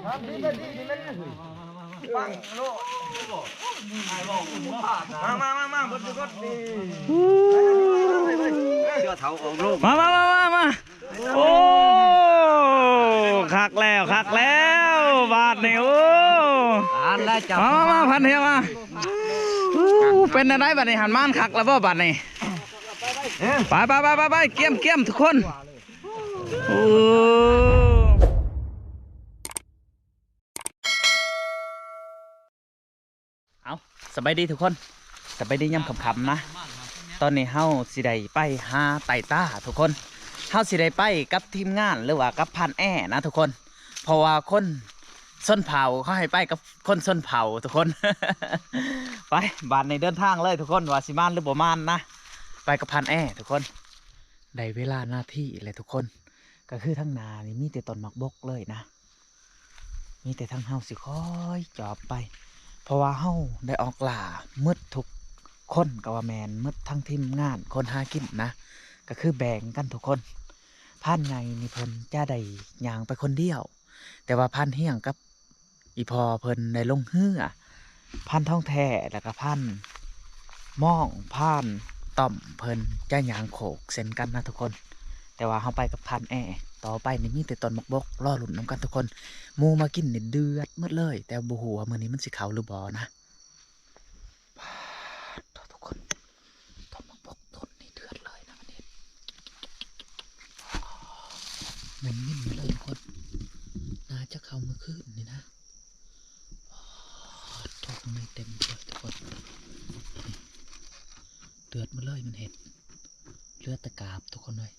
ມາ ມາ ມາ ມາ ເບິ່ງກ່ອນນີ້ ເສື້ອເຖົາອອກໂລກ ມາ ມາ ມາ ມາ ມາ. ໂອ້ ຄັກແລ້ວ ຄັກແລ້ວ ບາດນີ້ ໂອ້ ອ່ານແລ້ວເຈົ້າ ມາ ມາ ມາ ພັນເທວມາ. ໂອ້ ເປັນແນວໃດບາດນີ້ ຫັ້ນ ມານຄັກແລ້ວບໍ່ບາດນີ້? ໄປ ໄປ ໄປ ໄປ ໄປ ກຽມ ກຽມ ທຸກຄົນ. ໂອ້ ເອົາ ສະບາຍດີທຸກຄົນ ສະບາຍດີຍາມຄ່ຳໆນະ. ຕອນນີ້ເຮົາຊິໄດ້ໄປຫາໄຕ້ຕາທຸກຄົນ ເຮົາຊິໄດ້ໄປກັບທີມງານ ຫຼືວ່າກັບພານແອນະທຸກຄົນ ເພາະວ່າຄົນຊົນເຜົ່າເຂົາໃຫ້ໄປກັບຄົນຊົນເຜົ່າທຸກຄົນ. ໄປ ບາດນີ້ເດີນທາງເລີຍທຸກຄົນ ວ່າຊິມານຫຼືບໍ່ມານນະ ໄປກັບພານແອທຸກຄົນ. ໄດ້ເວລາໜ້າທີ່ແລ້ວທຸກຄົນ ກໍຄືທາງໜ້ານີ້ມີແຕ່ຕົ້ນໝາກບົກເລີຍນະ ມີແຕ່ທາງເຮົາຊິຄ່ອຍຈອບໄປ ເພາະວ່າເຮົາໄດ້ອອກລ່າໝົດທຸກຄົນ ກໍວ່າແມ່ນໝົດທັງທີມງານຄົນຫາກິນນະ ກໍຄືແບ່ງກັນທຸກຄົນ. ພານໃຫຍ່ນີ້ເພິ່ນຈະໄດ້ຍ່າງໄປຄົນດຽວ ແຕ່ວ່າພານຮຽງກັບ ອີ່ພໍ່ເພິ່ນໄດ້ລົງເຮືອ ພານທອງແທ້ ແລ້ວກະພານມອງ ພານຕ້ອມ ເພິ່ນຈະຍ່າງໂຄກເຊັ່ນກັນນະທຸກຄົນ. ແຕ່ວ່າເຮົາໄປກັບພານແອ ຕໍ່ໄປນີ້ມີແຕ່ຕົ້ນໝາກບົກ ລໍລຸ້ນນຳກັນທຸກຄົນ. ໝູ່ມາກິນນີ້ເດືອດໝົດເລີຍ ແຕ່ບໍ່ຮູ້ວ່າມື້ນີ້ມັນຊິເຂົ້າຫຼືບໍ່ນະ. ປາດໂທ້ ທຸກຄົນ ຕົ້ນໝາກບົກຕົ້ນນີ້ເດືອດເລີຍນະ ມັນເຫັນ ໝຸນມິນເລີຍທຸກຄົນ ໜ້າຈະເຂົ້າມື້ຄືນນີ້ນະ. ປາດໂທ້ ຂ້າງໃນເຕັມເລີຍທຸກຄົນ ເດືອດໝົດເລີຍ ມັນເຫັນ ເຫຼືອແຕ່ກາບທຸກຄົນເອີຍ.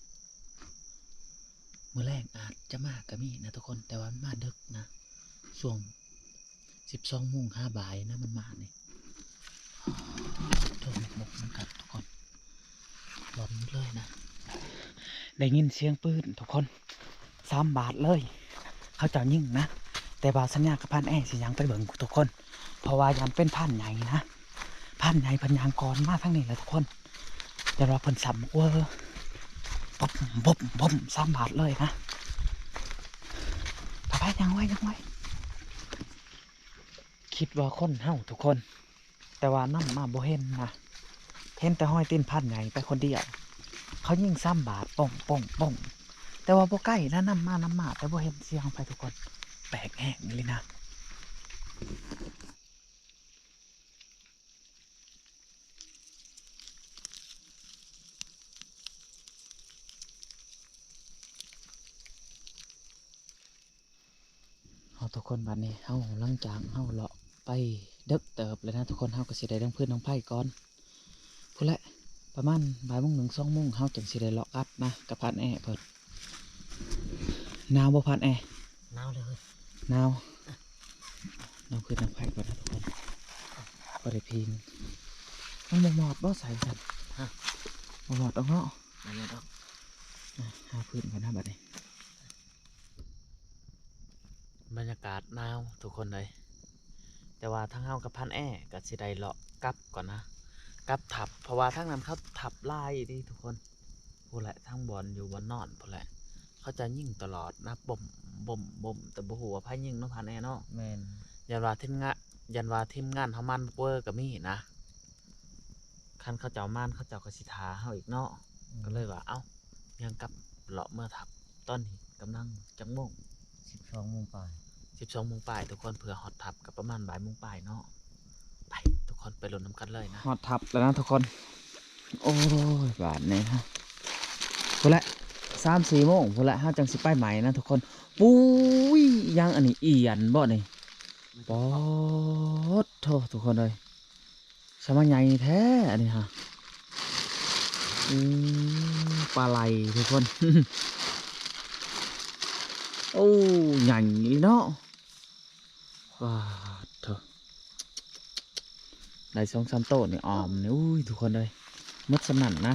ມື້ແລງອາດຈະມາກໍມີນະທຸກຄົນ ແຕ່ວ່າມັນມາດຶກນະ ຊ່ວງ ສິບສອງໂມງຫາບ່າຍນະ ມັນມານີ້. ໂອ້ ໂທ້ ໝົກມັນກັດທຸກຄົນ ຫຼອນເລີຍນະ. ໄດ້ຍິນສຽງປືນທຸກຄົນ ສາມບາດເລີຍ ເຂົາເຈົ້າຍິງນະ. ແຕ່ວ່າສັນຍາກັບພານແອຊິຍ່າງໄປເບິ່ງທຸກຄົນ ເພາະວ່າຢ້ານເປັນພານໃຫຍ່ນະ ພານໃຫຍ່ເພິ່ນຍ່າງກ່ອນມາທາງນີ້ແຫຼະທຸກຄົນ. ຢ້ານວ່າເພິ່ນຊ້ຳ ໂອ້ ບົບ ບົບ ບົບ ສາມບາດເລີຍນະ. ໄປໆ ຍ່າງໄວ ຍ່າງໄວ. ຄິດວ່າຄົນເຮົາທຸກຄົນ ແຕ່ວ່ານຳມາບໍ່ເຫັນນະ ເຫັນແຕ່ຮອຍຕີນພານໃຫຍ່ໄປຄົນດຽວ. ເຂົາຍິງສາມບາດ ໂປ້ງ ໂປ້ງ ໂປ້ງ ແຕ່ວ່າບໍ່ໃກ້ນະ ນຳມາ ນຳມາ ແຕ່ບໍ່ເຫັນສຽງໃຜທຸກຄົນ. ແປກແຮງອີ່ຫຼີນະ. ເອົາ ທຸກຄົນ ບາດນີ້ເຮົາ ຫຼັງຈາກເຮົາເລາະໄປເດິກເຕີບແລ້ວນະທຸກຄົນ ເຮົາກໍຊິໄດ້ດັງຟືນດັງໄຟກ່ອນ. ພຸ້ນແຫຼະ ປະມານບ່າຍໂມງໜຶ່ງ ສອງໂມງ ເຮົາຈຶ່ງຊິໄດ້ເລາະກັບນະ ກັບພານແອເພິ່ນ. ໜາວບໍ່ພານແອ? ໜາວເລີຍ ໜາວ. ດັງຟືນດັງໄຟກ່ອນນະທຸກຄົນ ບໍ່ໄດ້ພິງ. ມັນບໍ່ມອດບໍ່ໃສຊັ້ນ? ຮະ ບໍ່ມອດດອກເນາະ ບໍ່ມອດດອກ. ອ່ະ ຫາຟືນກ່ອນນະບາດນີ້. ບັນຍາກາດໜາວທຸກຄົນເອີຍ ແຕ່ວ່າທາງເຮົາກັບພານແອກໍຊິໄດ້ເລາະກັບກ່ອນນະ ກັບທັບ ເພາະວ່າທາງນັ້ນເຂົາທັບຫຼາຍອີ່ຫຼີທຸກຄົນ. ພຸ້ນແຫຼະ ທາງບ່ອນຢູ່ບ່ອນນອນພຸ້ນແຫຼະ ເຂົາຈະຍິງຕະຫຼອດນະ ບົ້ມ ບົ້ມ ບົ້ມ ແຕ່ບໍ່ຮູ້ວ່າໃຜຍິງເນາະ ພານແອເນາະ. ແມ່ນ ຢ້ານວ່າທີມງານ ຢ້ານວ່າທີມງານເຮົາມານບໍ່ເວີກໍມີນະ. ຄັນເຂົາເຈົ້າມານ ເຂົາເຈົ້າກໍຊິຖ້າເຮົາອີກເນາະ. ອືມ ກໍເລີຍວ່າ ເອົ້າ ຍ່າງກັບເລາະເມືອທັບ. ຕອນນີ້ກຳລັງຈັກໂມງ? ສິບສອງໂມງປາຍ ສິບສອງໂມງປາຍທຸກຄົນ. ເພື່ອຮອດທັບກໍປະມານບ່າຍໂມງປາຍເນາະ. ໄປ ທຸກຄົນ ໄປລຸ້ນນຳກັນເລີຍນະ. ຮອດທັບແລ້ວນະທຸກຄົນ. ໂອ້ຍ ບາດນີ້ນະ ພຸ້ນແຫຼະ ສາມສີ່ໂມງພຸ້ນແຫຼະ ເຮົາຈັ່ງຊິໄປໃໝ່ນະທຸກຄົນ. ປຸ້ຍ ອີຫຍັງອັນນີ້? ອຽນບໍ່ນີ້? ປາດໂທ້ ທຸກຄົນເອີຍ ສະມາໃຫຍ່ແທ້ອັນນີ້ຫະ. ອືມ ປາໄຫຼທຸກຄົນ. ໂອ້ ໃຫຍ່ອີ່ຫຼີເນາະ. ປາດໂທ້ ໄດ້ສອງສາມໂຕນີ້ອ້ອມນີ້. ອຸ້ຍ ທຸກຄົນເອີຍ ໝົດສ່ຳນັ້ນນະ.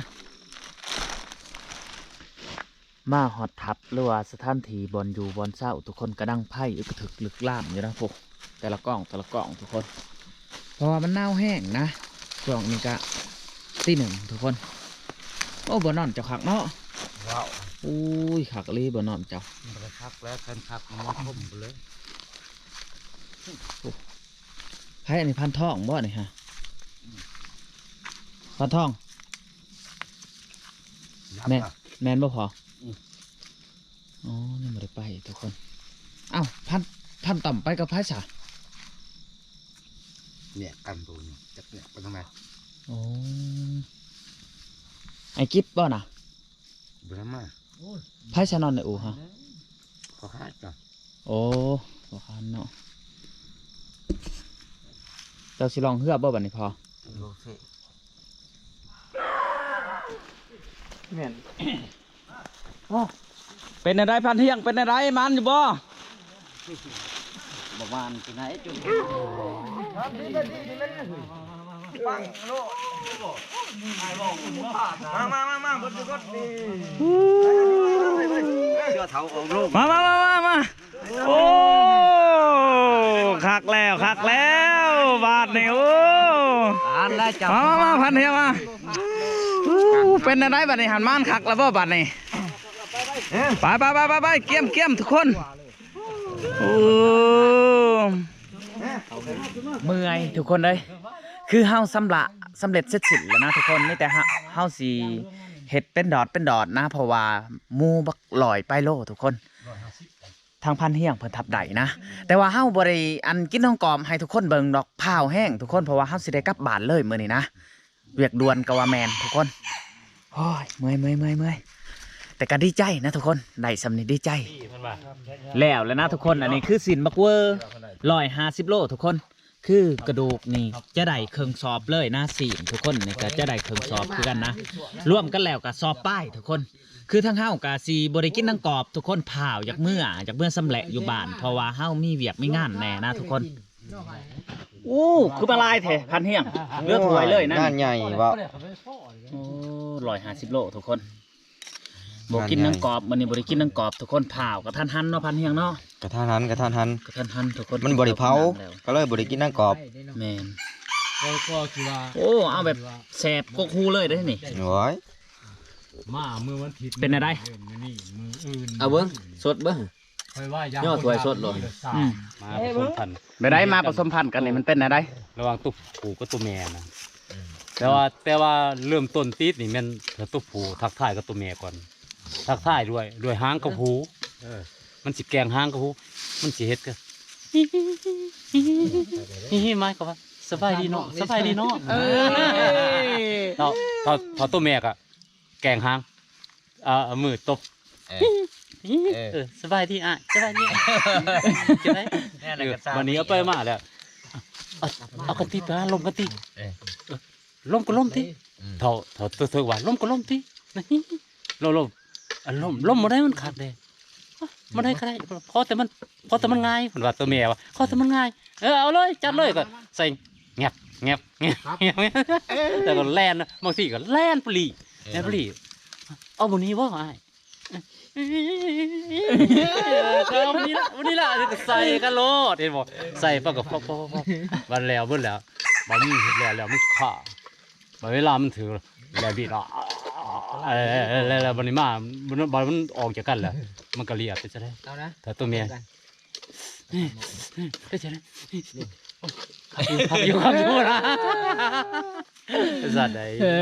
ມາຮອດທັບ ຫຼືວ່າສະຖານທີ່ບ່ອນຢູ່ບ່ອນເຊົາ ທຸກຄົນກະດັງໄຟອຶກກະທຶກລຶກລາມຢູ່ນະ. ໂອ້ ແຕ່ລະກ້ອງ ແຕ່ລະກ້ອງທຸກຄົນ ເພາະວ່າມັນໜາວແຮງນະ ຊ່ວງນີ້ກະຕີໜຶ່ງທຸກຄົນ. ໂອ້ ບ່ອນນອນເຈົ້າຄັກເນາະ. ວ້າວ ໂອ້ຍ ຄັກອີ່ຫຼີບ່ອນນອນເຈົ້າ. ບໍ່ໄດ້ຄັກແລ້ວ ຄັນຄັກມັນຄົມໄປເລີຍ. ໃຜອັນນີ້ ພັນທອງບໍ່ນີ້ຮະ? ພັນທອງ ແມ່ນ ແມ່ນບໍ່ພໍ່? ອືມ ອໍ ຍັງບໍ່ໄດ້ໄປທຸກຄົນ. ເອົ້າ ພັນ ພັນຕ່ຳໄປກັບໃຜຊະ? ແຍກກັນໂຕນີ້ ຈັກແຍກໄປທາງໃດ. ໂອ້ ໄອ້ກິດບໍ່ນະ? ບໍ່ທັນມາ. ໃຜຊະນອນໃນອູ່ຮະ? ພໍ່ຄ້ານຈ້ະ. ໂອ້ ພໍ່ຄ້ານເນາະ. ເຈົ້າຊິລ່ອງເຮືອບໍ່ບັດນີ້ພໍ່? ໂອເຄ ແມ່ນ. ເປັນແນວໃດພັນທ່ຽງ ເປັນແນວໃດ ມັນຢູ່ບໍ່? ບໍ່ວ່າອັນທີ່ໃນຈຸ ມາ ມາ ມາ ມາ ເບິດທຸກຄົນນີ້ ເສື້ອເທົາອອກໂລກ ມາ ມາ ມາ ມາ ມາ. ໂອ້ ຄັກແລ້ວ ຄັກແລ້ວ ບາດນີ້ ໂອ້ ມາ ມາ ມາ ພັນເທວມາ. ໂອ້ ເປັນແນວໃດບາດນີ້ ຫັ້ນ ມານຄັກແລ້ວບໍ່ບາດນີ້? ໄປ ໄປ ໄປ ໄປ ກຽມ ກຽມ ທຸກຄົນ. ໂອ້ ເມື່ອຍທຸກຄົນເອີຍ ຄືເຮົາຊຳລະສຳເລັດເສັດສິ້ນແລ້ວນະທຸກຄົນ. ມີແຕ່ເຮົາ ເຮົາຊິເຮັດເປັນດອດເປັນດອດນະ ເພາະວ່າໝູບັກຮ້ອຍປາຍໂລທຸກຄົນ ທາງພັນຮຽງເພິ່ນທັບໄດ້ນະ. ແຕ່ວ່າເຮົາບໍ່ໄດ້ອັນກິນຂອງກອມໃຫ້ທຸກຄົນເບິ່ງດອກ ພ້າວແຮງທຸກຄົນ ເພາະວ່າເຮົາຊິໄດ້ກັບບ້ານເລີຍມື້ນີ້ນະ. ວຽກດ່ວນກໍວ່າແມ່ນທຸກຄົນ. ໂອ້ຍ ເມື່ອຍ ເມື່ອຍ ເມື່ອຍ ເມື່ອຍ ແຕ່ກໍດີໃຈນະທຸກຄົນ ໄດ້ສ່ຳນີ້ດີໃຈ. ແລ້ວແລ້ວນະທຸກຄົນ. ອັນນີ້ຄືຊີ້ນບັກເວີ ຮ້ອຍຫ້າສິບໂລທຸກຄົນ. ຄືກະດູກນີ້ຈະໄດ້ເຄິ່ງສອບເລີຍນະ ຊີ້ນທຸກຄົນນີ້ກໍຈະໄດ້ເຄິ່ງສອບຄືກັນນະ. ລວມກັນແລ້ວກໍສອບປາຍທຸກຄົນ. ຄືທາງເຮົາກໍຊິບໍ່ໄດ້ກິນທັງກອບທຸກຄົນ ພ້າວຢາກເມືອ ຢາກເມືອຊຳແຫຼະຢູ່ບ້ານ ເພາະວ່າເຮົາມີວຽກມີງານແດ່ນະທຸກຄົນ. ໂອ້ ຄືມາຫຼາຍແທ້ພັນຮຽງ ເຫຼືອຖ້ວຍເລີຍນະ ງານໃຫຍ່ເວົ້າ. ໂອ້ ຮ້ອຍຫ້າສິບໂລທຸກຄົນ ບໍ່ກິນທັງກອບ ມື້ນີ້ບໍ່ໄດ້ກິນທັງກອບທຸກຄົນ. ພ້າວກະທັນຫັນເນາະພັນຮຽງເນາະ ກະທັນຫັນ ກະທັນຫັນ ກະທັນຫັນທຸກຄົນ ມັນບໍ່ໄດ້ເຜົາ ກະເລີຍບໍ່ໄດ້ກິນທັງກອບ. ແມ່ນ ໂອ້ ເອົາແບບແສບກົກຫູເລີຍເດ້ນີ້. ໂອ້ຍ ມາມື້ວັນທິດ ເປັນແນວໃດ? ເອົາເບິ່ງ ສົດເບິ່ງ ຍໍຖ້ວຍສົດໂລດ. ອືມ ມາປະສົມພັນ ແບບໃດ ມາປະສົມພັນກັນນີ້ ມັນເປັນແນວໃດ? ລະຫວ່າງຕົວຜູ້ກັບຕົວແມ່ນະ. ແຕ່ວ່າ ແຕ່ວ່າເລີ່ມຕົ້ນຕິດນີ້ແມ່ນຕົວຜູ້ທັກທາຍກັບຕົວແມ່ກ່ອນ ທັກທາຍດ້ວຍ ດ້ວຍຫາງກະຫູ. ເອີ ມັນຊິແກວ່ງຫາງກະຫູ ມັນຊິເຮັດກະ ຫີ ໝາຍຄວາມວ່າ ສະບາຍດີເນາະ ສະບາຍດີເນາະ. ເອີ ເຮົາ ເຮົາ ເຮົາຕົວແມ່ກະ ແກວ່ງຫາງ ເອົາມືຕົບ. ເອີ ເອີ ເອີ ສະບາຍດີອ້າຍ ສະບາຍດີອ້າຍ ຈະໄດ້ ແມ່ນແຫຼະ ເອີ ກະຊາ ບາດນີ້ເອົາໄປມາແລ້ວ ເອົາ ເອົາກັນຕິ ໄປຫາລົມກັນຕິ. ເອີ ເອີ ລົມກໍລົມຕິ. ອືມ ເຖົ້າ ເຖົ້າເຖິກວ່າ ລົມກໍລົມຕິ ລົມ ລົມ ອາ ລົມ ລົມບໍ່ໄດ້ ມັນຄັກເດ້. ບໍ່ໄດ້ກໍໄດ້ ຂໍແຕ່ມັນ ຂໍແຕ່ມັນງ່າຍ ເພິ່ນວ່າ ຕົວແມ່ວ່າ ຂໍແຕ່ມັນງ່າຍ. ເອີ ເອົາເລີຍ ຈັດເລີຍ ກໍໃສ່ແງບ ແງບ ແງບ ແງບ ແລ້ວກໍແລ່ນ ບາງທີກໍແລ່ນປະຫຼີ່ ແລ່ນປະຫຼີ່. ເອົາບໍ່ນີ້ບໍ່ອ້າຍ ເອົາບໍ່ນີ້ລະ ບໍ່ນີ້ລະ ກໍໃສ່ກັນໂລດ ເຫັນບໍ່ ໃສ່ປະກະ ບາດແລ້ວເບິດແລ້ວ ບາດນີ້ເຮັດແລ້ວ ແລ້ວມັນຄາ ບາດເວລາມັນຖືກແລ້ວບີດ ເອີ ແລ້ວ ແລ້ວບາດນີ້ມາ ບາດມັນອອກຈາກກັນແລ້ວ ມັນກໍລຽບ ເປັນຈັ່ງໃດ? ເອົານະ ຖ້າຕົວແມ່ ເປັນຈັ່ງໃດ? ຄັກຢູ່ ຄັກຢູ່ ຄັກຢູ່ນະ ສັດໃດ. ເອີ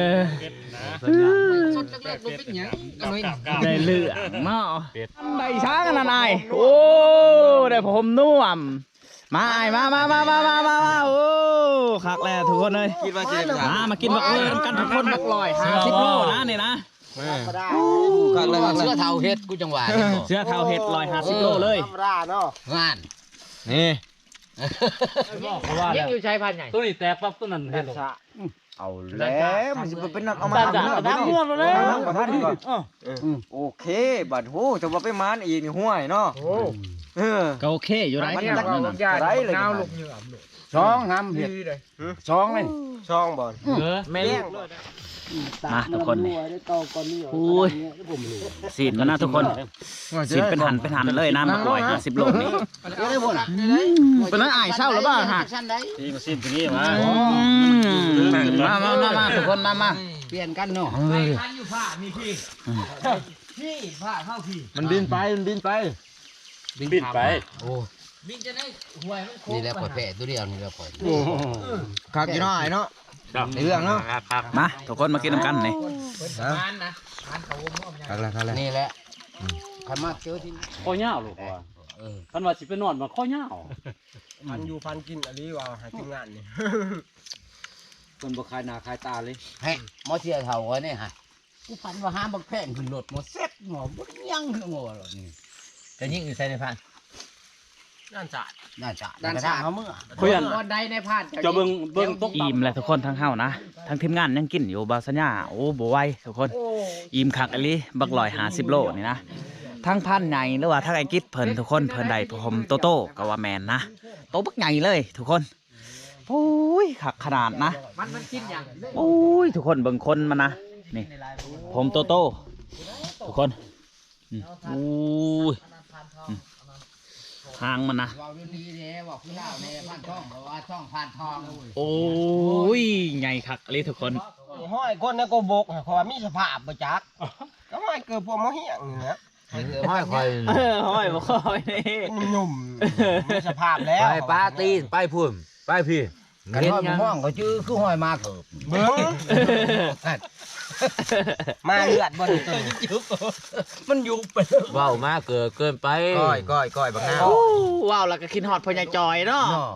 ສົດເລິກໆ ບໍ່ເປັນຫຍັງ ອະໜ້ອຍ ໄດ້ເລື່ອງເນາະ ໄດ້ຊ້າງອັນນັ້ນອ້າຍ. ໂອ້ ໄດ້ຜ້າຫົ່ມນວມ. ມາອ້າຍ ມາ ມາ ໂອ້ ຄັກແລ້ວທຸກຄົນເອີຍ ຄິດວ່າຊິ ມາ ມາກິນບັກເວີນຳກັນທຸກຄົນ ບັກຮ້ອຍຫ້າສິບໂລນະນີ້ນະ. ເອີ ຄັກແລ້ວ ຄັກແລ້ວ ເສືອເຖົ້າເຮັດ ກູຈັ່ງວ່າ ເຫັນບໍ່ ເສືອເຖົ້າເຮັດ ຮ້ອຍຫ້າສິບໂລເລີຍ ທຳມະດາເນາະ ງານນີ້ ຍັງຢູ່ໃສພັນໃຫຍ່ ໂຕນີ້ແຕກປັບ ໂຕນັ້ນເຮັດ ເອົາແລ້ວ ມັນຊິໄປເປັນນັກເອົາມາທຳເນາະ ເມືອງແລ້ວ ເອີ ໂອເຄ ບາດ ໂຫ ຈະວ່າໄປໝານອີກນີ້ ຫ້ວຍເນາະ. ໂອ້ ເອີ ກໍໂອເຄຢູ່ໄດ໋ ມັນຈັກ ໄດ້ ນາວລູກເຍືອມໂລດ ສອງຫຳເຮັດ ສອງເລີຍ ສອງບໍ່ ເອີ ແມ່ນ ມາທຸກຄົນນີ້ ໂອ້ຍ ຊີ້ນມັນນະທຸກຄົນ ຊີ້ນເປັນຫັ້ນເປັນຫັ້ນເລີຍນະ ບັກຮ້ອຍຫ້າສິບໂລນີ້. ອືມ ເປັນໄດອ້າຍ ເຊົາແລ້ວບໍ່ຮະ? ນີ້ມາຊີມຕົວນີ້ມາ ອືມ ມາ ມາ ມາ ມາ ທຸກຄົນ ມາ ມາ ປ່ຽນກັນເນາະ ເອີ ຄັນຢູ່ພາກນີ້ພີ່ ອືມ ພີ່ພາກເຮົາພີ່ ມັນບິນໄປ ມັນບິນໄປ ບິນໄປ ໂອ້ ບິນຈະໄດ້ຫວຍມັນໂຄກ ນີ້ແຫຼະ ຂ້ອຍແພ້ຕົວດຽວນີ້ແຫຼະຂ້ອຍ. ໂອ້ ຄັກຢູ່ເນາະ ອ້າຍເນາະ ໄດ້ເລື່ອງເນາະ. ມາ ທຸກຄົນມາກິນນຳກັນນີ້. ເອີ ມັນນະ ຄັກແລ້ວ ຄັກແລ້ວ ນີ້ແຫຼະ. ອືມ ຄັນມາເຈີທີ່ ຄໍຍາວໂລດວ່າ. ເອີ ຄັນວ່າຊິໄປນອນມັນຄໍຍາວ. ພັນຢູ່ພັນກິນອີ່ຫຼີວ່າໃຫ້ທີມງານນີ້. ເພິ່ນບໍ່ຂາຍໜ້າຂາຍຕາເລີຍ. ໃຫ້ໝໍເສຍເຖົ້າຂ້ອຍນີ້ຫະ ກູຝັນວ່າຫາບັກແພງຂຶ້ນລົດ ໝໍເຊັດ ໝໍບໍ່ຍັງ ໝໍນີ້. ຈະຍິງຢູ່ໃສໃນພັນ? ດ້ານສາດ ດ້ານສາດ ດ້ານສາດ ເຮົາເມືອ ເພື່ອນ ບ່ອນໃດໃນພັນ ເຈົ້າເບິ່ງ ເບິ່ງຕົກ ອີ່ມແລ້ວທຸກຄົນ ທາງເຮົານະ ທາງທີມງານຍັງກິນຢູ່ ບ່າວສັນຍາ. ໂອ້ ບໍ່ໄຫວທຸກຄົນ ອີ່ມຄັກອີ່ຫຼີ ບັກຮ້ອຍຫ້າສິບໂລນີ້ນະ. ທາງພັນໃຫຍ່ ຫຼືວ່າທາງອ້າຍກິດເພິ່ນ ທຸກຄົນ ເພິ່ນໄດ້ຜ້າຫົ່ມໂຕໂຕກໍວ່າແມ່ນນະ ໂຕບັກໃຫຍ່ເລີຍທຸກຄົນ. ໂອ້ຍ ຄັກຂະໜາດນະ ມັນ ມັນກິນຫຍັງ? ໂອ້ຍ ທຸກຄົນເບິ່ງຂົນມັນນະ ນີ້ ຜົມໂຕໂຕ ທຸກຄົນ. ອືມ ໂອ້ຍ ອືມ ຫາງມັນນະ ເວົ້າດີໆເດ້ ເວົ້າຄືລາວແດ່ ພານທອງ ເພາະວ່າຊ່ອງພານທອງ. ໂອ້ຍ ໃຫຍ່ຄັກເລີຍທຸກຄົນ. ຫ້ອຍຄົນໃນກົກບົກ ເພາະວ່າມີສະພາບບໍ່ຈັກ ກໍຫ້ອຍເກີບພວກໝໍຮຽງນີ້ແຫຼະ. ຫ້ອຍຂ້ອຍ ເອີ ຫ້ອຍບໍ່ຄ່ອຍນີ້ ຫຍຸ້ມໆ ມີສະພາບແລ້ວ ໄປປາຕີນ ໄປພຸ້ນ ໄປພີ້. ຄັນຮອດໝໍຮຽງກໍຈື່ຄືຫ້ອຍໝາເກີບ ເບິ່ງ ມາເລືອດບໍ່ນີ້ຕົວນີ້ ມັນຍຸບໄປ ເວົ້າມາເກີບເກີນໄປ. ກ້ອຍໆໆ ບັກນາວ ໂອ້ ເວົ້າແລ້ວກໍຄິດຮອດພໍ່ໃຫຍ່ຈອຍເນາະ ເນາະ.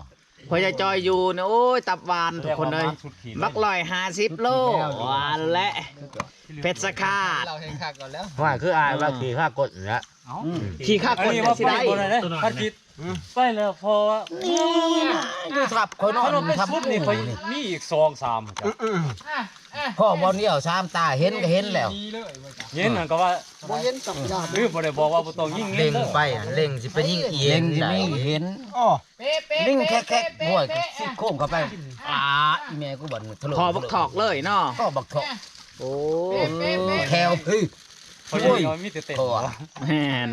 ພໍ່ໃຫຍ່ຈອຍຢູ່ນີ້ ໂອ້ຍ ຕັບຫວານທຸກຄົນເອີຍ ບັກຮ້ອຍຫ້າສິບໂລ ຫວານແຫຼະ ເພັດສະຂາດ ເຮົາແຮງຄັກກ່ອນແລ້ວ. ວ່າຄືອ້າຍວ່າ ອືມ ຂີ້ຂ້າກົດນີ້ແຫຼະ ເອົ້າ ອືມ ຂີ້ຂ້າກົດນີ້ຊິໄດ້ ຄັນຄິດ ອືມ ໄປແລ້ວ ເພາະວ່າ ນີ້ນະ ຢູ່ທັບຂ້ອຍນອນ ຄັນວ່າໄປສຸດນີ້ ທັບ ຂ້ອຍມີອີກສອງສາມ ອືມ ພໍບ່ອນດຽວສາມຕາ ເຫັນກໍເຫັນແລ້ວ ເຫັນຫັ້ນກໍວ່າ ບໍ່ເຫັນກັບຍາດ ຫຼືບໍ່ໄດ້ບອກວ່າບໍ່ຕ້ອງຍິງ ເລັງໄປ ເລັງຊິໄປຍິງອີ່ເຫັນ ເລັງຊິໄປຍິງອີ່ເຫັນ ອໍ ເປະ ເປະ ຍິງແຄກໆ ໂອ້ຍ ຊິໂຄ້ງເຂົ້າໄປ ອາ ອີ່ແມ່ກູບັດນີ້ ຂໍບັກຖອກເລີຍເນາະ ຂໍບັກຖອກ ໂອ້ ແຄວພີ້ ໂອ້ຍ ມີແຕ່ເຕັມ ແມ່ນ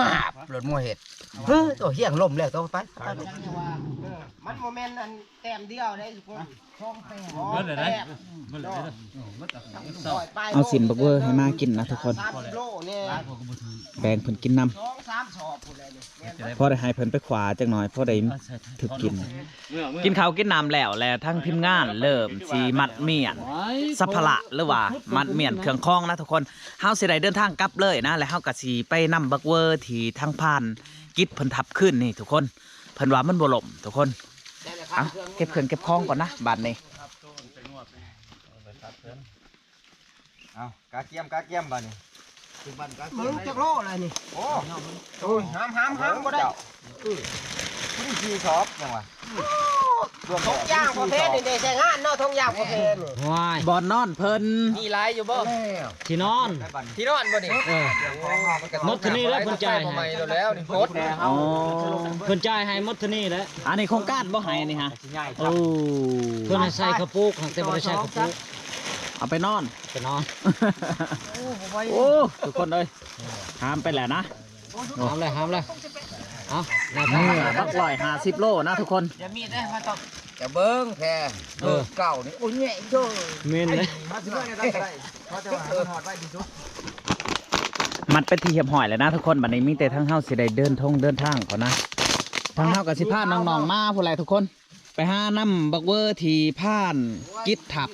ມາບ ລົດມົວເຮັດ ເຮີ້ ໂຕຮຽງລົ້ມແລ້ວ ໂຕໄປ ໄປ ໄປ ມັນບໍ່ແມ່ນອັນ ແຕ້ມດຽວໄດ້ທຸກຄົນ ສອງແຕ້ມ ເບິດເລີຍນະ ເບິດເລີຍນະ ເອົາຊີ້ນບັກເວີໃຫ້ມາກິນນະທຸກຄົນ ສາມສິບໂລນີ້ ແບ່ງເພິ່ນກິນນຳ ສອງສາມສອບພຸ້ນແຫຼະນີ້ ພໍໄດ້ໃຫ້ເພິ່ນໄປຂວາຈັກໜ່ອຍ ພໍໄດ້ຖືກກິນ ກິນເຂົ້າກິນນ້ຳແລ້ວ ແລະ ທາງທີມງານເລີ່ມຊິມັດມ້ຽນສຳພາລະ ຫຼືວ່າມັດມ້ຽນເຄື່ອງຂອງນະທຸກຄົນ. ເຮົາຊິໄດ້ເດີນທາງກັບເລີຍນະ ແລະ ເຮົາກໍຊິໄປນຳບັກເວີທີ່ທາງພານກິດເພິ່ນທັບຄືນນີ້ທຸກຄົນ ເພິ່ນວ່າມັນບໍ່ລົ້ມທຸກຄົນ. ເອົາ ເກັບເຄື່ອງເກັບຂອງກ່ອນນະບາດນີ້. ເອົາ ກະກຽມ ກະກຽມບາດນີ້ ເບິ່ງຈັກໂລລະນີ້. ໂອ້ ໂອ້ຍ ຫາມ ຫາມ ຫາມບໍ່ໄດ້ ຜູ້ນີ້ສີ່ສອບຫຍັງວະ ຖົງຢາງພໍ່ແພນນີ້ເດ້ ໃຊ້ງານເນາະ ຖົງຢາງພໍ່ແພນນີ້. ໂອ້ຍ ບ່ອນນອນເພິ່ນ ມີຫຼາຍຢູ່ບໍ່? ທີ່ນອນ ທີ່ນອນບໍ່ນີ້? ເອີ ໝົດເທົ່ານີ້ແຫຼະ ເພິ່ນຈ່າຍໃຫ້ ໝົດແລ້ວນີ້ ໝົດແລ້ວ ອໍ ເພິ່ນຈ່າຍໃຫ້ໝົດເທົ່ານີ້ແຫຼະ. ອັນນີ້ໂຄງການບໍ່ໃຫ້ນີ້ຫະ? ໂອ້ ເພິ່ນໃຫ້ໃສ່ເຂົ້າປູກ ແຕ່ບໍ່ໄດ້ໃສ່ເຂົ້າປູກ ເອົາໄປນອນ ໄປນອນ. ໂອ້ ທຸກຄົນເອີຍ ຫາມໄປແລ້ວນະ ຫາມແລ້ວ ຫາມແລ້ວ ເອົາ ເມືອບັກຮ້ອຍຫ້າສິບໂລນະທຸກຄົນ. ຈະເບິ່ງແທ້ ເອີ ເກົ່ານີ້ ໂອ້ຍ ແຍ່ເດີ ແມ່ນເດ້ ມັດເປັນທີ່ຮຽບຮ້ອຍແລ້ວນະທຸກຄົນ. ບັດນີ້ມີແຕ່ທາງເຮົາຊິໄດ້ເດີນທົ່ງເດີນທາງກ່ອນນະ ທາງເຮົາກໍຊິພານ້ອງໆມາພຸ້ນແຫຼະທຸກຄົນ. ໄປຫານຳບັກເວີທີ່ພານກິດທັບ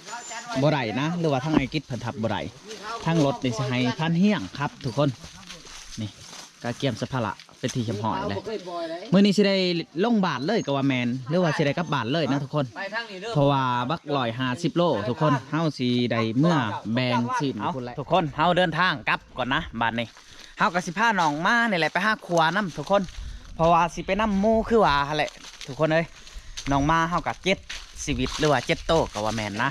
ບໍ່ໄດ້ນະ ຫຼືວ່າທາງອ້າຍກິດເພິ່ນທັບບໍ່ໄດ້ ທາງລົດນີ້ຊິໃຫ້ພານຮຽງຂັບທຸກຄົນ. ນີ້ກະກຽມສຳພາລະເປັນທີ່ຮຽບຮ້ອຍແລ້ວ. ມື້ນີ້ຊິໄດ້ລົງບ້ານເລີຍກໍວ່າແມ່ນ ຫຼືວ່າຊິໄດ້ກັບບ້ານເລີຍນະທຸກຄົນ ເພາະວ່າບັກຮ້ອຍຫ້າສິບໂລທຸກຄົນ ເຮົາຊິໄດ້ເມືອແບ່ງຊີ້ນພຸ້ນແຫຼະ. ເອົາ ທຸກຄົນ ເຮົາເດີນທາງກັບກ່ອນນະບາດນີ້. ເຮົາກໍຊິພານ້ອງມານີ້ແຫຼະໄປຫາຂົວນຳທຸກຄົນ ເພາະວ່າຊິໄປນຳໝູຄືວ່າຫັ້ນແຫຼະທຸກຄົນເອີຍ. ນ້ອງມາເຮົາກໍເຈັດຊີວິດ ຫຼືວ່າເຈັດໂຕກໍວ່າແມ່ນນະ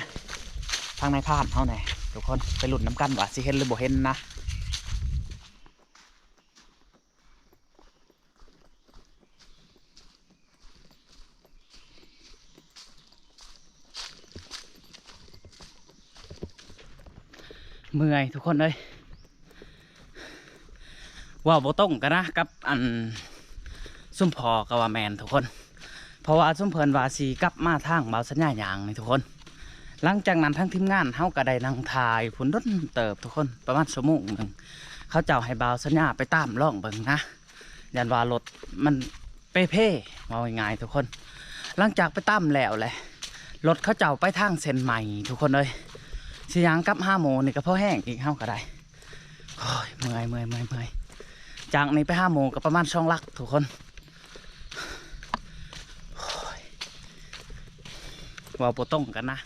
ທາງນາຍພານເຮົາແນ່ທຸກຄົນ. ໄປລຸ້ນນຳກັນວ່າຊິເຫັນຫຼືບໍ່ເຫັນນະ. ເມື່ອຍທຸກຄົນເອີຍ ເວົ້າບໍ່ຕົງກັນນະກັບອັນຊຸມພໍ່ກໍວ່າແມ່ນທຸກຄົນ ເພາະວ່າຊຸມເພິ່ນວ່າຊິກັບມາທາງບ່າວສັນຍາຍ່າງນີ້ທຸກຄົນ. ຫຼັງຈາກນັ້ນທາງທີມງານເຮົາກໍໄດ້ນັ່ງຖ້າຢູ່ພຸ້ນດົນເຕີບທຸກຄົນ ປະມານຊົ່ວໂມງໜຶ່ງ ເຂົາເຈົ້າໃຫ້ບ່າວສັນຍາໄປຕາມລອງເບິ່ງນະ ຢ້ານວ່າລົດມັນ ເປເພ ເວົ້າງ່າຍໆ ທຸກຄົນ. ຫຼັງຈາກໄປຕຳແລ້ວແຫຼະ ລົດເຂົາເຈົ້າໄປທາງເສັ້ນໃໝ່ ທຸກຄົນເອີຍ. ຊິຍ່າງກັບຫາໝູ່ນີ້ກໍພໍແຮງອີກ ເຮົາກໍໄດ້. ໂອ້ຍ ເມື່ອຍ ເມື່ອຍ ເມື່ອຍ ເມື່ອຍ. ຈາກນີ້ໄປຫາໝູ່ກໍປະມານສອງຫຼັກ ທຸກຄົນ. ໂອ້ຍ ເວົ້າບໍ່ຕົງກັນນະ.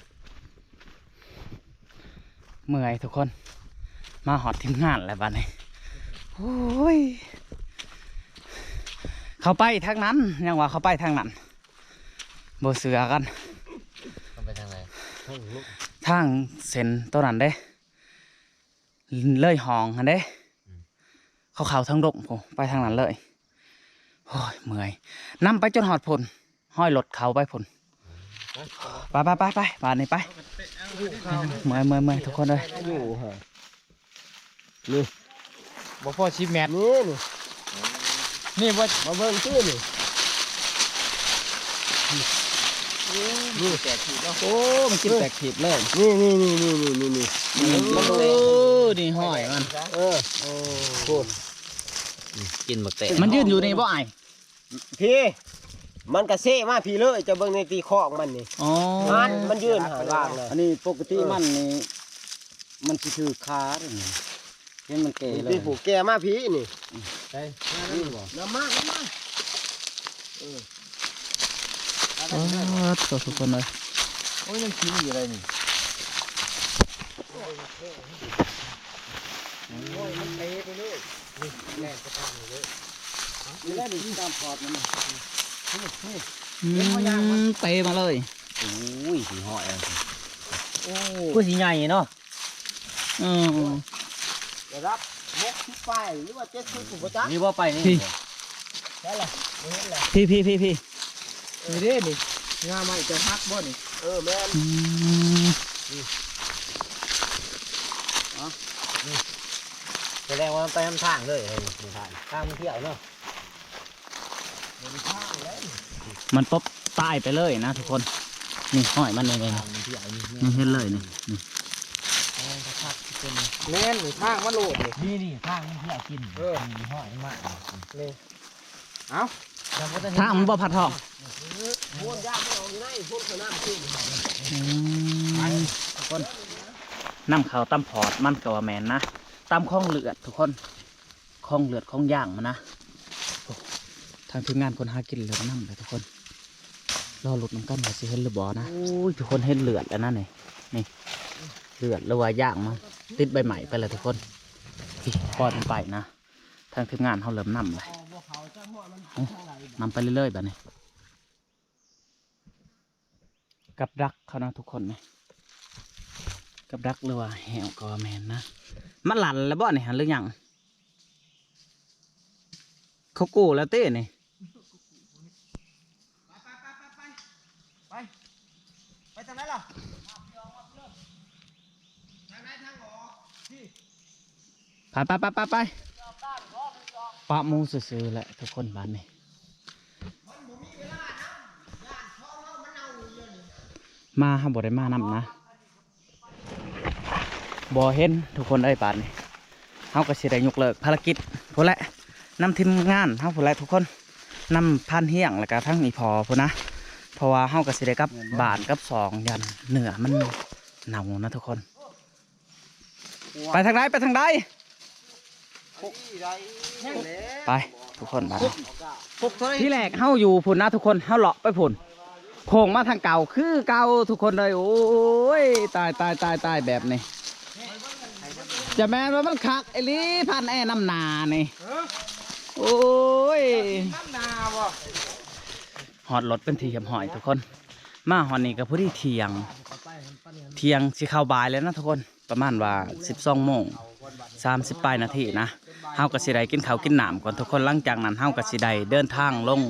ເມື່ອຍທຸກຄົນ ມາຮອດທີມງານແລ້ວບັດນີ້. ໂອ້ຍ ເຂົ້າໄປທາງນັ້ນ ຍັງວ່າເຂົ້າໄປທາງນັ້ນ ບໍ່ເຊື່ອກັນ. ເຂົ້າໄປທາງໃດ? ທາງເສັ້ນໂຕນັ້ນເດ້ ເລີຍຫ້ອງຫັ້ນເດ້. ອືມ ເຂົາເຂົ້າທາງດົງພຸ້ນ ໄປທາງນັ້ນເລີຍ. ໂອ້ຍ ເມື່ອຍ ນຳໄປຈົນຮອດພຸ້ນ ຮອຍລົດເຂົ້າໄປພຸ້ນ. ໄປ ໄປ ໄປ ໄປ ບາດນີ້ໄປ. ເມື່ອຍ ເມື່ອຍ ເມື່ອຍ ທຸກຄົນເອີຍ. ຢູ່ຫະ ນີ້ ບໍ່ພໍສິບແມັດ ນີ້ ນີ້ ນີ້ບໍ່ ມາເບິ່ງຕິ ນີ້ ນີ້ແຕກຖີບເນາະ. ໂອ້ ມັນກິນແຕກຖີບເລີຍ ນີ້ ນີ້ ນີ້ ນີ້ ນີ້ ນີ້ ນີ້ ນີ້ ໂອ້ ນີ້ຮອຍມັນ. ເອີ ໂອ້ ໂຄດ ກິນບັກແຕກ ມັນຢືນຢູ່ນີ້ບໍ່ອ້າຍ? ພີ້ ມັນກະເຊມາພີ້ເລີຍ ເຈົ້າເບິ່ງໃນຕີຄອງມັນນີ້. ອໍ ມັນ ມັນຢືນຫາລ່າງນະ. ອັນນີ້ປົກກະຕິ ເອີ ມັນນີ້ ມັນຊິຖືກຂາເດ້ນີ້ ເຫັນມັນແກ່ເລີຍ ມີຜູ້ແກ່ມາພີ້ນີ້. ໃສ ມານຳບໍ່? ນຳມາ ນຳມາ. ເອີ ປາດໂທ້ ທຸກຄົນເອີຍ. ໂອ້ຍ ຍັງກິນຢູ່ໄດ໋ນີ້. ໂອ້ຍ ມັນເປໄປເລີຍ ນີ້ແລ່ນໄປຕາມນີ້ເລີຍ. ນີ້ແຫຼະນີ້ ຕາມຂອບມັນນີ້ ນີ້ ນີ້ ອືມ ເຫັນບໍ່? ຍ່າງມັນເປມາເລີຍ. ໂອ້ຍ ຊິຮອດແລ້ວ ໂອ້ ຄືຊິໃຫຍ່ເນາະ. ເອີ ລະດັບຫົກສິບປາຍ ຫຼືວ່າເຈັດສິບ ບໍ່ຈັກ. ນີ້ບໍ່ໄປນີ້ ພີ້ ໃຊ່ລະ ບໍ່ເຫັນລະ ພີ້ ພີ້ ພີ້ ພີ້. ນີ້ເດ້ນີ້ ງາໄມ້ຈະຫັກບໍ່ນີ້? ເອີ ແມ່ນ. ອືມ ນີ້ ເອົາ ນີ້ ສະແດງວ່າມັນໄປນຳທາງເລີຍ ນີ້ ນີ້ ທາງ ທາງມັນທ່ຽວເນາະ. ມັນປົບຕາຍໄປເລີຍນະທຸກຄົນ. ນີ້ຮອຍມັນນີ້ ນີ້ ນີ້ ນີ້ເຫັນເລີຍນີ້ ນີ້ ແມ່ນ ນີ້ທາງມັນໂລດນີ້ ນີ້ ນີ້ທາງມັນທີ່ເອົາກິນ. ເອີ ນີ້ຮອຍມັນມານີ້ ເອົາ ທາງມັນບໍ່ພັດທອງ. ໂພນຢາມມັນອອກຢູ່ໃນໂພນເຂົ້ານ້ຳຂຶ້ນ. ອືມ ທຸກຄົນ ນ້ຳເຂົ້າຕຳພອດມັນກໍວ່າແມ່ນນະ ຕຳຂອງເລືອດທຸກຄົນ. ຂອງເລືອດຂອງຢາງມັນນະ. ໂອ້ ທາງທີມງານຄົນຫາກິນເລີ່ມນຳແລ້ວທຸກຄົນ ລໍລຸ້ນນຳກັນວ່າຊິເຫັນຫຼືບໍ່ນະ. ໂອ້ຍ ທຸກຄົນເຫັນເລືອດແລ້ວນະນີ້ ນີ້ ເລືອດ ຫຼືວ່າຢາງມັນຕິດໃບໄມ້ໄປແລ້ວທຸກຄົນ. ນີ້ ປ່ອຍມັນໄປນະ ທາງທີມງານເຮົາເລີ່ມນຳແລ້ວ. ໂອ້ ນຳໄປເລື້ອຍໆ ບາດນີ້. ກັບດັກເຂົານະທຸກຄົນນະ ກັບດັກ ຫຼືວ່າແຫ້ວກໍວ່າແມ່ນນະ. ມັນຫຼັ່ນແລ້ວບໍ່ນີ້ ຫຼືຍັງ? ເຂົາກູ້ແລ້ວຕິນີ້? ໄປ ໄປ ໄປ ໄປ ໄປ ໄປ ໄປທາງໃດລະ? ທາງໃດ ທາງອອກ ພີ້. ໄປ ໄປ ໄປ ໄປ ໄປ ປະໝູ່ຊື່ໆ ແຫຼະທຸກຄົນ ບາດນີ້. ມາ ເຮົາບໍ່ໄດ້ມານຳນະ ບໍ່ເຫັນທຸກຄົນເອີຍ. ບາດນີ້ເຮົາກໍຊິໄດ້ຍົກເລີກພາລະກິດພຸ້ນແຫຼະ ນຳທີມງານເຮົາພຸ້ນແຫຼະທຸກຄົນ ນຳພານຮຽງ ແລ້ວກໍທັງອີ່ພໍ່ພຸ້ນນະ ເພາະວ່າເຮົາກໍຊິໄດ້ກັບບ້ານກັບຊ່ອງ ຢ້ານເນື້ອມັນເນົ່ານະທຸກຄົນ. ໄປທາງໃດ ໄປທາງໃດ? ໄປທຸກຄົນ ບາດນີ້ ທີແລກເຮົາຢູ່ພຸ້ນນະທຸກຄົນ ເຮົາເລາະໄປພຸ້ນ ໂຄ້ງມາທາງເກົ່າຄືເກົ່າທຸກຄົນເອີຍ. ໂອ້ຍ ຕາຍ ຕາຍ ຕາຍ ຕາຍ ແບບນີ້ ຈະແມ່ນວ່າມັນຄັກອີ່ຫຼີ ພັນແອນຳໜ້ານີ້. ໂອ້ຍ ນຳໜ້າບໍ່? ຮອດລົດເປັນທີ່ຮຽບຮ້ອຍທຸກຄົນ ມາຮອດນີ້ກໍພໍດີທ່ຽງ ທ່ຽງຊິເຂົ້າບ່າຍແລ້ວນະທຸກຄົນ ປະມານວ່າສິບສອງໂມງສາມສິບປາຍນາທີນະ. ເຮົາກໍຊິໄດ້ກິນເຂົ້າກິນນ້ຳກ່ອນທຸກຄົນ ຫຼັງຈາກນັ້ນເຮົາກໍຊິໄດ້ເດີນທາງລົງ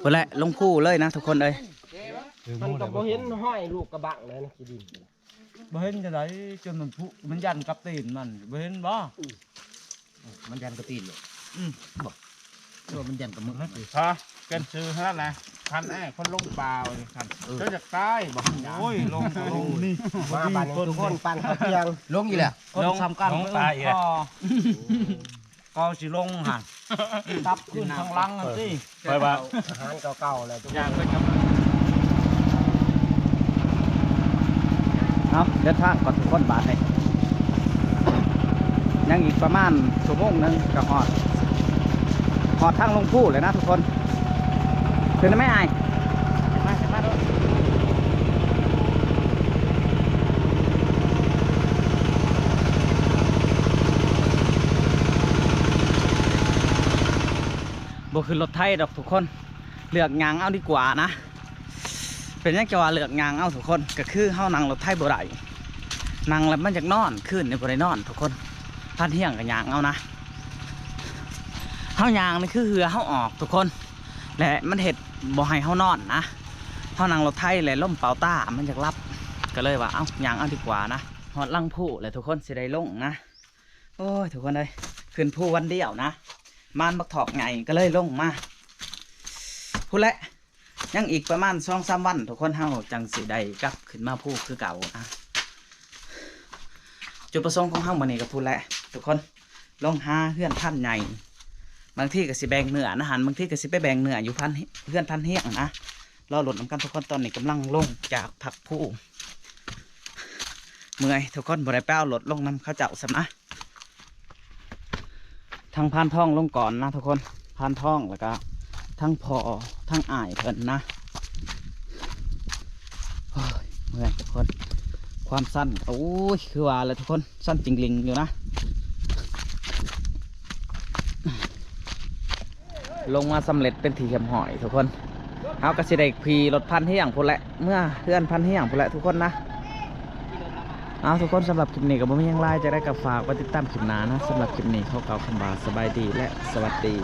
ພຸ້ນແຫຼະ ລົງພູເລີຍນະທຸກຄົນເອີຍ. ມັນກໍບໍ່ເຫັນຮອຍລູກກະບັງເລີຍນະ ຂີ້ດິນ. ບໍ່ເຫັນຈັ່ງໃດ ຈົນມັນຜຸ ມັນຢັນກັບຕີນມັນ ບໍ່ເຫັນບໍ່? ອືມ ມັນຢັນກັບຕີນເນາະ. ອືມ ບໍ່ ເອີ ມັນຢັນກັບມື. ຮະ ເປັນຊື່ຫັ້ນນະ ຄັນອ້າຍຄົນລົງປ່າວ່າຊັ້ນ. ເອີ ເຈົ້າຢາກຕາຍບໍ່? ໂອ້ຍ ລົງ ລົງນີ້ ມາບາດນີ້ທຸກຄົນ ປັນເຂົ້າທ່ຽງ ລົງອີກແລ້ວ ຄົນສຳຄັນ ລົງຕາຍອີກແລ້ວ. ເຂົາຊິລົງຫັ້ນ ກັບຄືນທາງຫຼັງຫັ້ນຕິ ຂ້ອຍວ່າ ອາຫານເກົ່າໆແລ້ວ ຢ່າງເພິ່ນກັບ ເອົາ ເດີນທາງກ່ອນທຸກຄົນ ບາດນີ້ ຍັງອີກປະມານຊົ່ວໂມງໜຶ່ງກໍຮອດ ຮອດທາງລົງພູແລ້ວນະທຸກຄົນ ຂຶ້ນໄດ້ໄໝອ້າຍ? ບໍ່ຂຶ້ນລົດໄຖດອກທຸກຄົນ ເລືອກຍ່າງເອົາດີກວ່ານະ. ເປັນຫຍັງຈະວ່າເລືອກຍ່າງເອົາທຸກຄົນ ກໍຄືເຮົານັ່ງລົດໄຖບໍ່ໄດ້ ນັ່ງແລ້ວມັນຢາກນອນ ຄືນນີ້ບໍ່ໄດ້ນອນທຸກຄົນ ພັນຮຽງກໍຍ່າງເອົານະ. ເຮົາຍ່າງນີ້ຄືເຫື່ອເຮົາອອກທຸກຄົນ ແລະມັນເຮັດບໍ່ໃຫ້ເຮົານອນນະ. ເຮົານັ່ງລົດໄຖແລ້ວລົມເປົ່າຕາ ມັນຢາກຫຼັບ ກໍເລີຍວ່າ ເອົ້າ ຍ່າງເອົາດີກວ່ານະ. ຮອດຫຼັງພູແລ້ວທຸກຄົນ ຊິໄດ້ລົງນະ. ໂອ້ຍ ທຸກຄົນເອີຍ ຂຶ້ນພູວັນດຽວນະ ມານບັກຖອກໃຫຍ່ ກໍເລີຍລົງມາພຸ້ນແຫຼະ. ຍັງອີກປະມານສອງສາມວັນ ທຸກຄົນ ເຮົາຈັ່ງຊິໄດ້ກັບຂຶ້ນມາພູຄືເກົ່ານະ. ຈຸດປະສົງຂອງເຮົາມື້ນີ້ກໍພຸ້ນແຫຼະທຸກຄົນ ລົງຫາເຮືອນພັນໃຫຍ່ ບາງທີກໍຊິແບ່ງເນື້ອນະຫັ້ນ ບາງທີກໍຊິໄປແບ່ງເນື້ອຢູ່ພັນ ເຮືອນພັນຮຽງນະ. ລໍລຸ້ນນຳກັນທຸກຄົນ ຕອນນີ້ກຳລັງລົງຈາກພັກພູ ເມື່ອຍທຸກຄົນ ບໍ່ໄດ້ໄປເອົາລົດລົງນຳເຂົາເຈົ້າຊ້ຳນະ. ທັງພານທອງລົງກ່ອນນະທຸກຄົນ ພານທອງ ແລ້ວກະທັງພໍ່ທັງອ້າຍເພິ່ນນະ. ໂອ້ຍ ເມື່ອຍທຸກຄົນ ຄວາມຊັນ ໂອ້ຍ ຄືວ່າແຫຼະທຸກຄົນ ຊັນຈິງລິງຢູ່ນະ. ລົງມາສຳເລັດເປັນທີ່ຮຽບຮ້ອຍທຸກຄົນ ເຮົາກໍຊິໄດ້ຂີ່ລົດພັນຮຽງພຸ້ນແຫຼະ ເມືອເຮືອນພັນຮຽງພຸ້ນແຫຼະທຸກຄົນນະ. ເອົາ ທຸກຄົນ ສຳລັບຄລິບນີ້ກໍບໍ່ມີຫຍັງຫຼາຍ ຈັ່ງໃດກໍຝາກໄວ້ຕິດຕາມຄລິບໜ້ານະ. ສຳລັບຄລິບນີ້ຂໍກ່າວຄຳວ່າສະບາຍດີ ແລະ ສະຫວັດດີ.